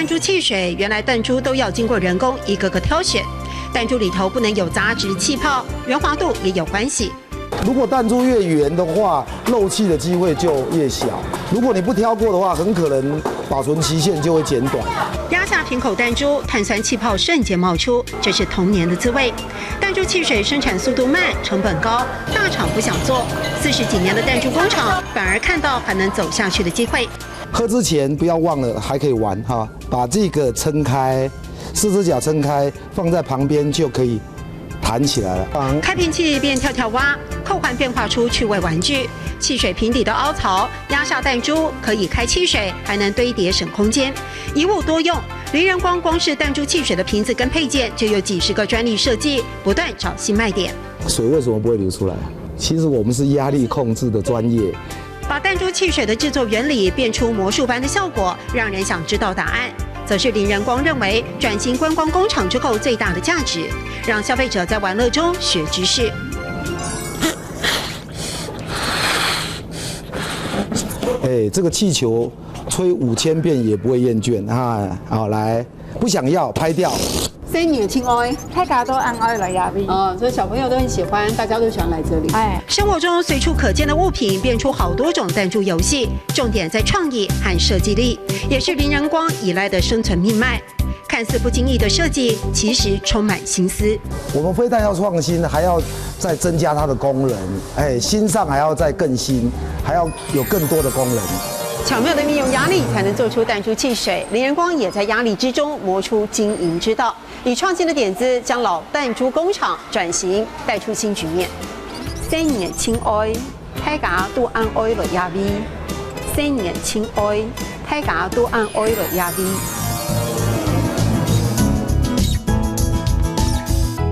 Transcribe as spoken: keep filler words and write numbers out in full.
弹珠汽水，原来弹珠都要经过人工一个个挑选，弹珠里头不能有杂质气泡，圆滑度也有关系。如果弹珠越圆的话，漏气的机会就越小。如果你不挑过的话，很可能保存期限就会减短。压下瓶口弹珠，碳酸气泡瞬间冒出，这是童年的滋味。弹珠汽水生产速度慢，成本高，大厂不想做，四十几年的弹珠工厂反而看到还能走下去的机会。喝之前不要忘了还可以玩哈，把这个撑开，四只脚撑开，放在旁边就可以弹起来了。开瓶器变跳跳蛙，扣环变化出趣味玩具。汽水瓶底的凹槽压下弹珠，可以开汽水，还能堆叠省空间，一物多用。林仁光光是弹珠汽水的瓶子跟配件就有几十个专利设计，不断找新卖点。水为什么不会流出来？其实我们是压力控制的专业。把弹珠汽水的制作原理变出魔术般的效果，让人想知道答案，则是林仁光认为转型观光工厂之后最大的价值，让消费者在玩乐中学知识。哎，这个气球吹五千遍也不会厌倦啊！好，来，不想要拍掉。細人親愛，大家都恁愛來這位。哦，所以小朋友都很喜欢，大家都喜欢来这里。哎，生活中随处可见的物品变出好多种弹珠游戏，重点在创意和设计力，也是林仁光依赖的生存命脉。看似不经意的设计，其实充满心思。我们非但要创新，还要再增加它的功能，哎，新上还要再更新，还要有更多的功能。巧妙的运用压力，才能做出弹珠汽水。林仁光也在压力之中磨出经营之道，以创新的点子将老弹珠工厂转型，带出新局面。三年亲爱，大家都安爱了压力。三年亲爱，大家都安爱了压力。